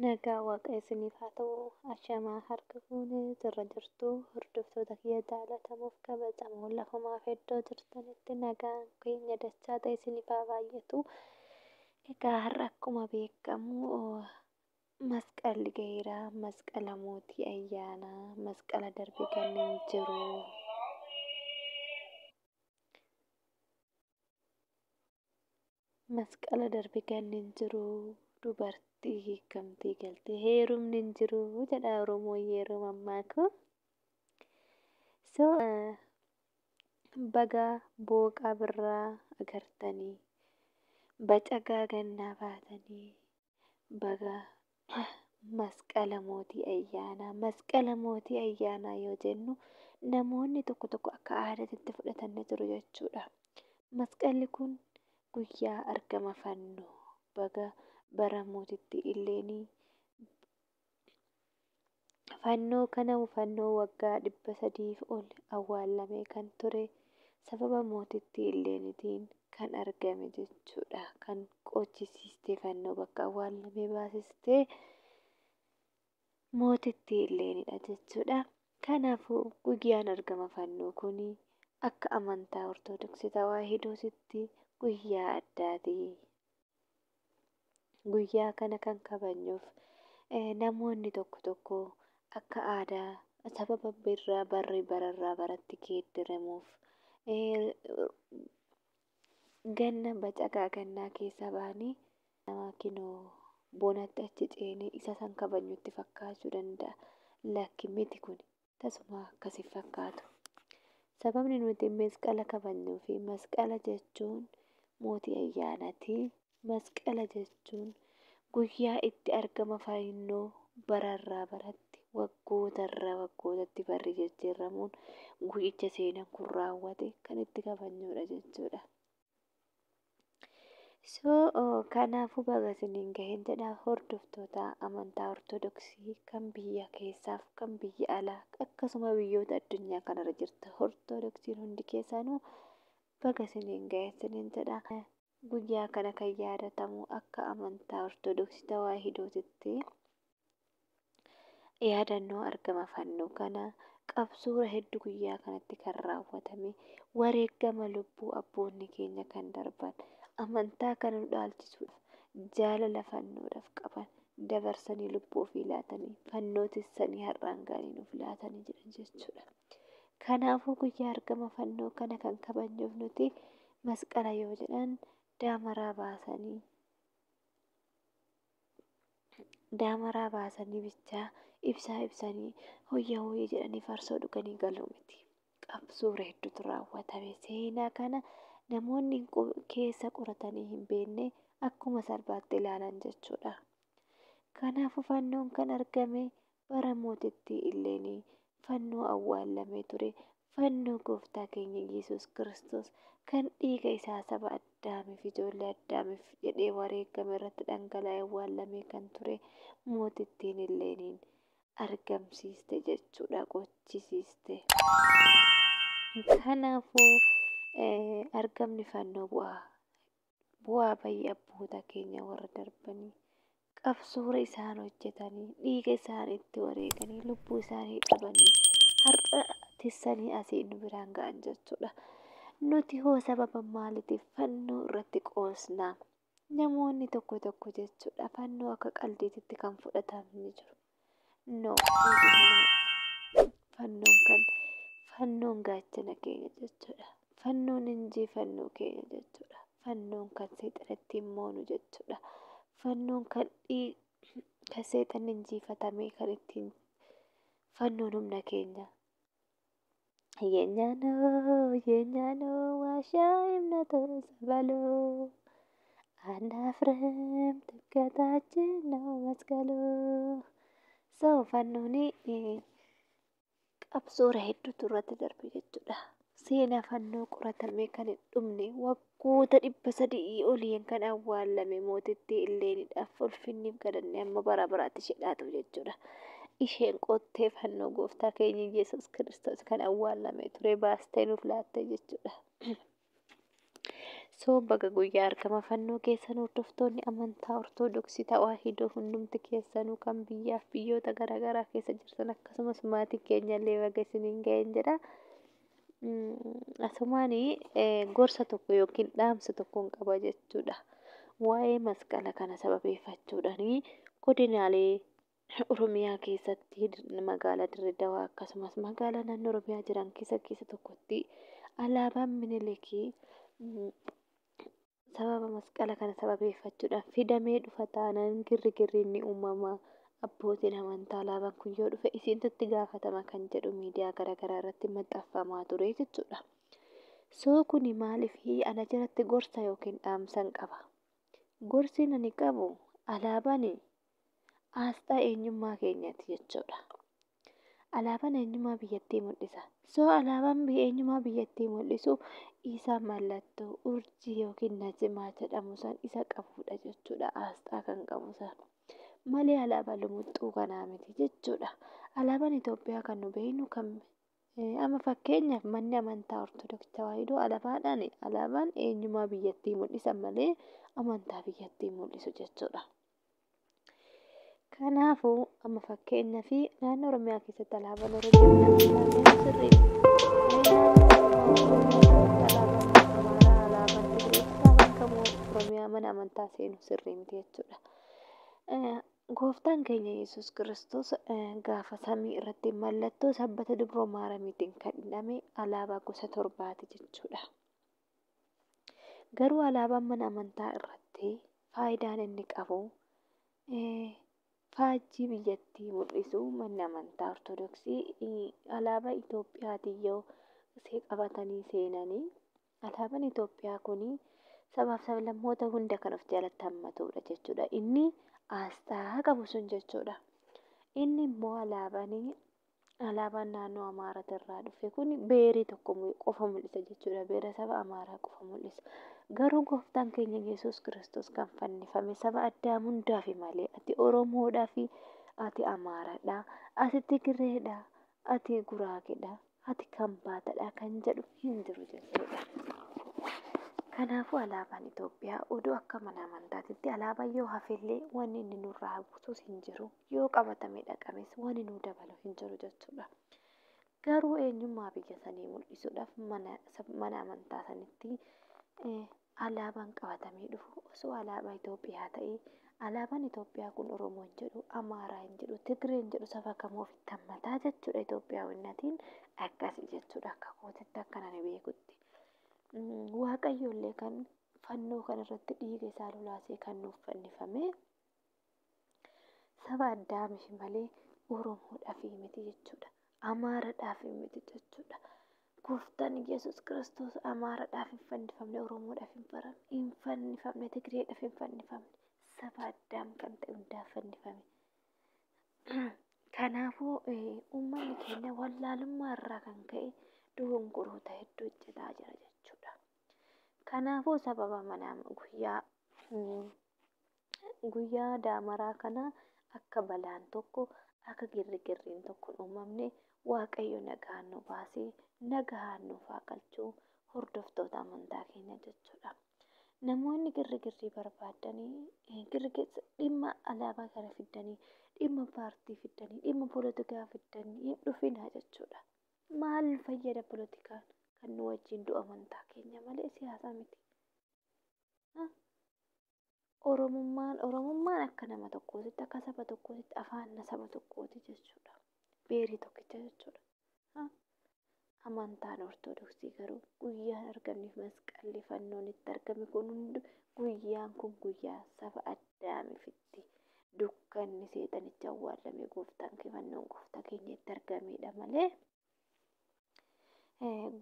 Nagaa Waaqa isiniif haa ta'u. Ashamaa harka fuunee jirra jirtu hordoftoota kiyya jaalatamuuf kabajamoo lafumaaf iddoo jirtanitti nagaan keenya dachaa ta'e isiniif haa baay'atu. Egaa har'a akkuma beekamu masqalli gaheera. Masqala mootii ayyaanaa, masqala darbe kanneen jiru. Masqala darbe ganni hin jiru, dubartii hiikamtee galtee heerumni hin jiru jedha Oromoon yeroo mammaaku. So baga booqaa birraa agartanii, bacagaa gannaa baatanii, baga masqala mootii ayyaanaa. Masqala mootii ayyaanaa yoo jennu namoonni tokko tokko akka aadaatti fudhatan ni jiru jechuudha. Masqalli kun guyyaa argama fannoo baga bara mootitti illeenii fannoo kana fannoo waggaa 300 ol awwaalamee kan ture sababa mootittii Illeeniitiin kan argame jechuudha. Kan qochisiistee fannoo bakka awwaalamee baasistee mootittii Illeenidha jechuudha. Kanaafuu guyyaan argama fannoo kun akka amantaa Ortodoksii Tawaahidootitti guyyaa addaati. Guyyaa kana kan kabajnuuf namoonni tokko tokko akka aadaa sababa birraa barri bararraa baratti geeddaramuuf ganna bacagaa gannaa keessa ba'anii kinoo bonatti achi ceenee isa san kabajnutti fakkaachuu danda'a. Lakki miti kun tasuma akkas hin fakkaatu. Sababni nuti masqala kabajnuu fi masqala jechuun mootii ayyaanaati. Masqala jechuun guyyaa itti argama fannoo bararraa baratti waggootarraa waggootatti barri jijjiiramuun guyyicha seenaan kun raawwate kan itti kabajnudha jechuudha. So kanaafuu baga isiniin gahin jedha hordoftoota amantaa Ortodoksii kan biyya keessaaf kan biyya alaa akkasuma biyyoota addunyaa kanarra jirta Ortodoksiin hundi keessanuu baga isiniin gahe isiniin jedha. Guyyaa kana kan yaadatamu akka amantaa Ortodoksii Tawaahidootitti yaadannoo argama fannoo kana qabsuura hedduu guyyaa kanatti kan raawwatame wareegama lubbuu abboonni keenya kan darban amantaa kana nu dhaalchisuudhaaf jaalala fannoodhaaf qaban dabarsanii lubbuu ofii laatanii fannoo tissanii har'aan ga'anii nuuf laatanii jiran jechuudha. Kanaafuu guyyaa argama fannoo kana kan kabajnuuf nuti masqala yoo jedhan daamaraa baasanii bichaa ibsaa ibsanii hoyya hoyyee jedhanii farsoo dhuganii galuu miti. Qabsuura hedduutu raawwatame. Seenaa kana namoonni keessa qoratanii hin beekne akkuma salphaatti ilaalan jechuudha. Kanaafuu fannoon kan argame bara mootittii Illeenii fannoo awwaalamee ture. Fannoo gooftaa keenya Yesuus Kiristoos kan dhiiga isaa saba Addaamiif ijoollee Addaamiif jedhee wareegame irratti dhangala'ee awwaalamee kan ture mootittiin Illeeniin argamsiiste jechuudha, qochisiiste. Kanaafuu argamni fannoo bu'aa bayii abboota keenya warra darbanii qabsuura isaan hojjetanii dhiiga isaan itti wareeganii lubbuu isaanii dhabanii har'a tissanii asii nu biraan ga'an jechuudha. Nuti hoo sababa maaliitiif fannoo irratti qoosnaa? Namoonni tokko tokko jechuudha fannoo akka qaldiititti kan fudhatan ni jiru. No, fannoon gaachana keenya jechuudha. Fannoon injifannoo keenya jechuudha. Fannoon kan seexanatti hin moonu jechuudha. Fannoon kan seexanni injifatamee kan ittiin fannoon humna keenya. የኛ ነው ዋሻ እምነቱ ጸበሉ አናፍርም ትምክህታችን ነው መስቀሉ። So fannoon qabsoora hedduutu irratti darbe jechuudha. Seenaa fannoo qoratamee kan hin dhumne waggoota 300 oliin kan awwaalame mootittii Illeeniidhaaf ulfinni galanni amma bara baraatti ishee dhaatu jechuudha. Isheen qottee fannoo gooftaa keenya Yesuus Kiristoos kan awwaalame ture baastee nuuf laatte jechuudha. So baga guyyaa argama fannoo keessan hordoftoonni amantaa Ortodoksii Tawaahidoo hundumti keessanuu kan biyyaaf biyyoota garaagaraa keessa jirtan akkasumas maatiin keenyallee baga isiniin ga'een jedha. Asumaan gorsa tokko yookiin dhaamsa tokkoon qaba jechuudha. Waa'ee masqala kana sababeeffachuudhaan godinaalee Oromiyaa keessatti magaalaa Dirree Dawaa akkasumas magaalaa naannoo Oromiyaa jiran keessa keessa tokkotti alaabaan Minilikii sababa masqala kana sababeeffachuudhaan fidamee dhufa taanaan girrigirriin ni uumama. Abbootiin amantaa alaabaan kun yoo dhufe isintu itti gaafatama kan jedhu miidiyaa garaagaraa irratti maxxanfamaa ture jechuudha. So kuni maaliif ana jalatti gorsa yookiin dhaamsan qaba. Gorsi ani qabu alaabaan aasxaa eenyummaa keenyaati jechuudha. Alaabaan eenyummaa biyyattii mul'isa. So alaabaan eenyummaa biyyattii mul'isu isa mallattoo urjii yookiin najimaa jedhamu san isa qabudha jechuudha. Aasxaa kan qabu san malee alaabaa lumuxxuu kanaa miti jechuudha. Alaabaan Itoophiyaa kan nu beeknu kan amma fakkeenyaaf manni amantaa Ortodoksii Tawaahidoo alaabaadhaan alaabaan eenyummaa biyyattii mul'isa malee amantaa biyyattii mul'isu jechuudha. Kanaafuu amma fakkeenyaaf naannoo Oromiyaa keessatti alaabaan Oromiyaa mana amantaa sirrii alaabaan Amaaraa, alaabaan Tigree, alaabaan kamuu Oromiyaa mana amantaa seenu sirrii miti jechuudha. Gooftaan keenya Yesuus Kiristoos gaafa samii irratti mallattoo sabbata dubroo maaramiitiin kan hidhame alaabaa gosa torbaati jechuudha. Garuu alaabaan mana amantaa irratti faayidaan inni qabu faajjii biyyattii mul'isu manni amantaa Ortodoksii alaabaa Itoophiyaatiin yoo qabatanii seenanii alaabaan Itoophiyaa kun sabaaf sablammoota hunda kan of jalatti hammatudha jechuudha. Inni aasxaa qabu sun jechuudha. Inni immoo alaabaan naannoo Amaaraatirraa dhufe kun beerii tokko qofa mul'isa jechuudha. Beera saba Amaaraa qofa mul'isa. Garuu gooftaan keenya Yesuus Kiristoos kan fannifame saba addaam hundaafi malee ati Oromoodhaa fi ati Amaaraadha, ati Tigreedha, ati Guraageedha, ati Kambaatadha kan jedhu hin jiru jechuudha. Kanaafuu alaabaan Itoophiyaa oduu akka mana amantaatitti alaabaan yoo hafellee wanni inni nurraa buusus hin jiru. Yoo qabatamee dhaqames wanni nu dabalu hin jiru jechuudha. Garuu eenyummaa biyya sanii mul'isuudhaaf mana amantaa sanitti alaabaan qabatamee dhufu osoo alaabaa Itoophiyaa ta'ee alaabaan Itoophiyaa kun Oromoo hin jedhu, Amaaraa hin jedhu, Tigree hin jedhu saba kamuu ofitti hammataa jechuudha. Itoophiyaawwannatiin akkasi jechuudha akka kootitti akka ani beekutti. Waaqayyo illee kan fannoo kanarratti dhiiga isaa lolaasee kan nuuf fannifame saba addaamiif malee Oromoodhaaf miti jechuudha. Amaaraadhaaf miti jechuudha. Gooftaan Yesuus Kiristoos Amaaraadhaaf hin fannifamne, Oromoodhaaf hin fannifamne, Tigreedhaaf hin fannifamne, saba addaam kan ta'e hundaaf fannifame. Kanaafuu uummanni keenya wallaalummaa irraa kan ka'e dogongoroota hedduu hojjetaa jira jechuudha. Kanaafuu sababa mana guyyaa daamaraa kana akka balaan tokko akka girrigirriin tokko hin uumamne Waaqayyo nagaan nu baasee nagaan nuuf haa galchu hordoftoota amantaa keenya jechuudha. Namoonni girrigirrii barbaadanii dhimma alaabaa kana fiddanii dhimma paartii fiddanii dhimma polotikaa fiddanii hin dhufinaa jechuudha. Maal fayyada polotikaan kan nu wajjin du'u amantaa keenya malee siyaasa miti. Oromummaan akka nama tokkootitti akka saba tokkootitti afaan saba tokkooti jechuudha. Beerii tokkicha jechuudha. Amantaan Ortodoksii garuu guyyaan argamni masqalli fannoon itti argame kun hundi guyyaan kun guyyaa saba addaamiifitti dukkanni seexanicha awwaalame gooftaan fannoon gooftaa keenya itti argamedha malee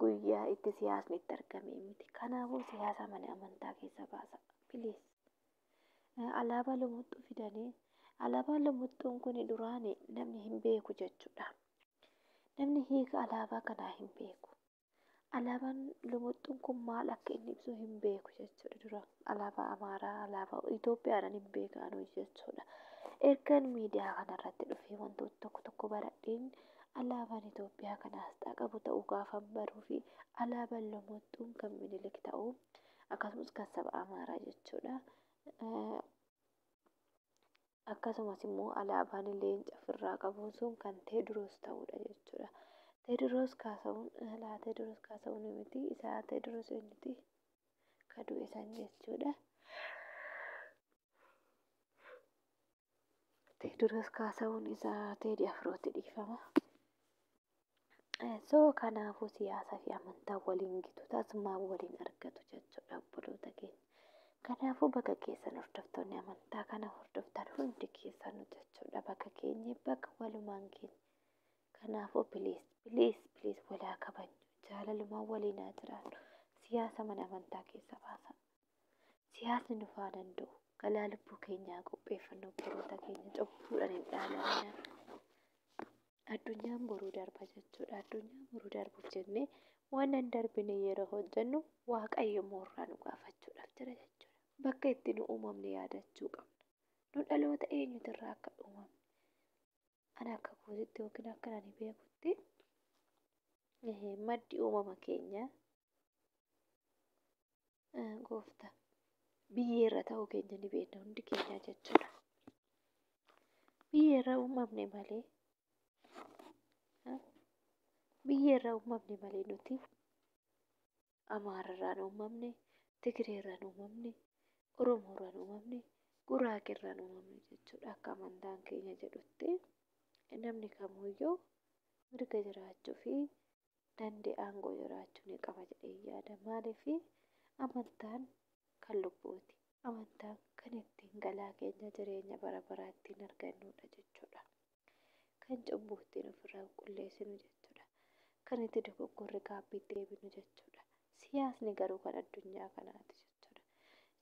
guyyaa itti siyaasni itti argame miti. Kanaafuu siyaasa mana amantaa keessa baasa. Piliis. Alaabaa lumuxxuu fidanii alaabaan lumuxxuun kun duraan namni hin beeku jechuudha. Namni hiika alaabaa kanaa hin beeku. Alaabaan lumuxxuun kun maal akka inni ibsu hin beeku jechuudha dura. Alaabaa Amaaraa, alaabaa Itoophiyaadhaan hin beekaanu jechuudha. Ergan miidiyaa kanarratti dhufee wantoota tokko tokko baradheen alaabaan Itoophiyaa kan aasxaa qabu ta'uu gaafan baruu fi alaabaan lumuxxuun kan Minilik ta'uu Akkasumas kan saba Amaaraa jechuudha. Akkasumas immoo alaabaan leenca ofirraa qabu sun kan Teediroos ta'uudha jechuudha. Teediroos Kaasahuun laa Teediroos Kaasahuun miti isaa Teediroos eenyuti ka du'e san jechuudha. Teediroos Kaasahuun isaa Teedii Afrootti dhiifama. So kanaafuu siyaasaa fi amantaa waliin gitu tasumaa waliin argatu jechuudha obboloota keenya. Kanaafuu bakka keessan hordoftoonni amantaa kana hordoftan hundi keessanuu jechuudha bakka keenya bakka walumaan keenya. Kanaafuu please please please walaa kabajnu jaalalumaan waliin haa jiraannu. Siyaasa mana amantaa keessa baasa. Siyaasni nu faana hin du'u. Galaa lubbuu keenyaa qopheeffannu obboloota keenya cubbuudhaan hin dhaalamina. Addunyaan boruu darba jechuudha. Addunyaan boruu darbuuf jennee waan hin darbine yeroo hojjennu Waaqayyo immoo irraa nu gaafachuudhaaf jira jechuudha. Bakka itti nu uumamne yaadachuu qabna. Nu dhaloota eenyutirraa akka uumamne. Ani akka kootitti yookiin akka ani beekutti maddi uumama keenyaa gooftaa biyyeerra ta'uu keenya ni beekna hundi keenya jechuudha. Biyyeerra uumamne malee biyyeerra uumamne malee nuti Amaararraan uumamne, Tigireerraan uumamne, Oromoorraan uumamne, Guraageerraan uumamne jechuudha. Akka amantaan keenya jedhutti namni kamuyyuu mirga jiraachuu fi danda'e aangoo jiraachuu ni qaba jedhee yaada. Maaliif amantaan kan lubbuuti. Amantaan kan ittiin galaa keenya jireenya bara baraa ittiin argannudha jechuudha. Kan cubbuu ittiin ofirraa qulqulleessinu jechuudha. Kan itti dogoggorre gaabbiitti deebinu jechuudha. Siyaasni garuu kan addunyaa kanaati jechuudha.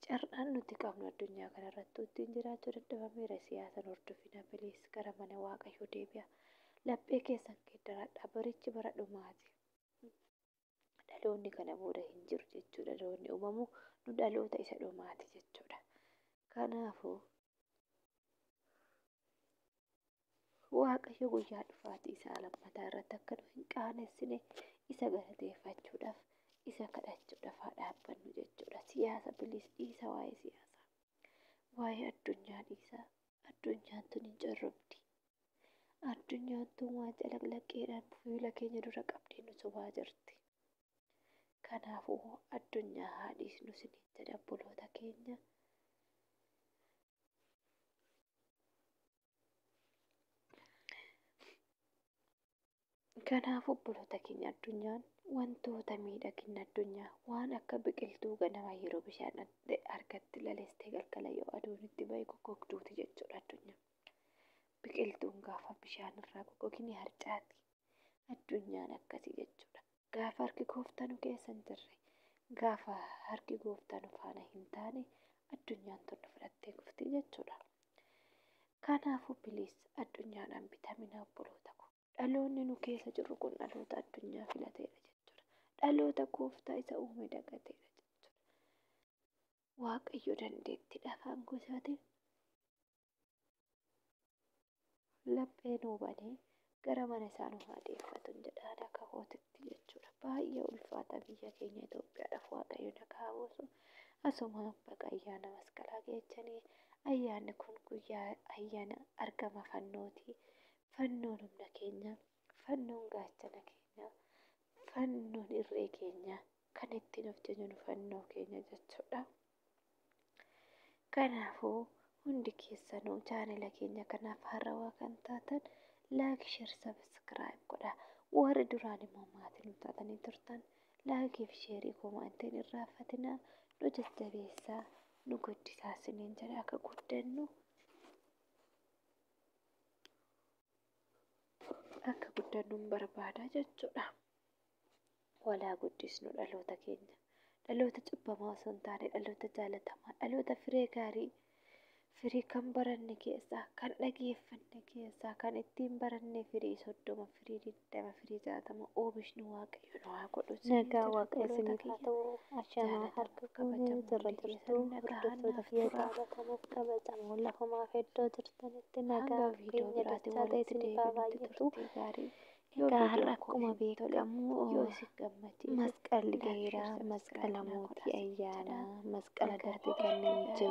Carraan nuti qabnu addunyaa kanarratti ittiin jiraachuu dadhabameera. Siyaasan hordofina bilis gara mana Waaqayyoo deebi'a. Laphee keessan geeddaradhaa. Barichi bara dhumaati. Dhaloonni kana booda hin jiru jechuudha. Dhaloonni uumamu nu dhaloota isa dhumaati jechuudha. Kanaafuu Waaqayyo guyyaa dhufaatii isaa lammataa irratti akka nu hin qaanessine isa galateeffachuudhaaf isa kadhachuudhaaf haa dhaabbannu jechuudha. Siyaasa bilis dhiisa waa'ee siyaasaa. Waa'ee addunyaa dhiisa. Addunyaan tun hin corrobdi. Addunyaan tun waan calaqlaqeedhaan fuula keenya dura qabdee nu sobaa jirti. Kanaafuu addunyaa haa dhiisnu isiniin jedha obboloota keenya. Kanaafuu obboloota keenya addunyaan wantoota miidhagina addunyaa waan akka biqiltuu ganama yeroo bishaan argatti lalistee galgala yoo aduun itti bahe goggogduuti jechuudha addunyaan. Biqiltuun gaafa bishaan irraa goggogi ni harcaati. Addunyaan akkasii jechuudha. Gaafa harki gooftaa nu keessa hin jirre, gaafa harki gooftaa nu faana hin taane addunyaan tun nu fudhattee kufti jechuudha. Kanaafuu please addunyaadhaan bitamina obboloota koo. Dhaloonni nu keessa jirru kun dhaloota addunyaa filateedha jechuudha. Dhaloota gooftaa isa uume dagateedha jechuudha. Waaqayyo dandeettiidhaaf aangoo isaatiin laphee nuu banee gara mana isaa nu haa deeffatu jedhaan akka kootitti jechuudha. Baay'ee ulfaata biyya keenya Itoophiyaadhaaf Waaqayyo nagaa buusu. Asumaan baga ayyaana masqalaa geechanii ayyaanni kun guyyaa ayyaana argama fannooti. Fannoon humna keenya, fannoon gaachana keenya, fannoon irree keenya kan ittiin of jajnu fannoo keenya jechuudha. Kanaafuu hundi keessanuu chaanela keenya kanaaf haarawaa kan taatan like, share, subscribe godha. Warri duraan immoo maatii nu taatanii turtan laayikii fi sheerii koomantiin irraanfatinaa nu jajjabeessaa nu guddisaa isiniin jedha akka guddannu. Akka guddannuun barbaada jechuudha. Walaa guddisnu dhaloota keenya. Dhaloota cubbamaa osoo hin taane dhaloota jaalatamaa, dhaloota firee gaarii, firii kan baranne keessaa, kan dhageeffanne keessaa, kan ittiin baranne firii 30, firii 20, firii 60 oomishnu Waaqayyo nu haa godhu. Nagaa Waaqayyo isiniif haa ta'u. Ashamaa harka fuunee jirra jirtu hordoftoota kiyya jaalatamuuf kabajamoo lafumaaf iddoo jirtanitti nagaa Hanga viidiyoo keenya biraatiin dachaa ta'e walitti isiniif haa deebinutti baay'atu. turtii gaarii. Yoo Egaa har'a viidiyoon koo akkuma isin tole, beekamu yoo isin gammachiise, masqalli like, gaheera, share, subscribe masqala naa mootii godhaa isiniin jedha. ayyaanaa, masqala Nagaa darbe kanneen jiru.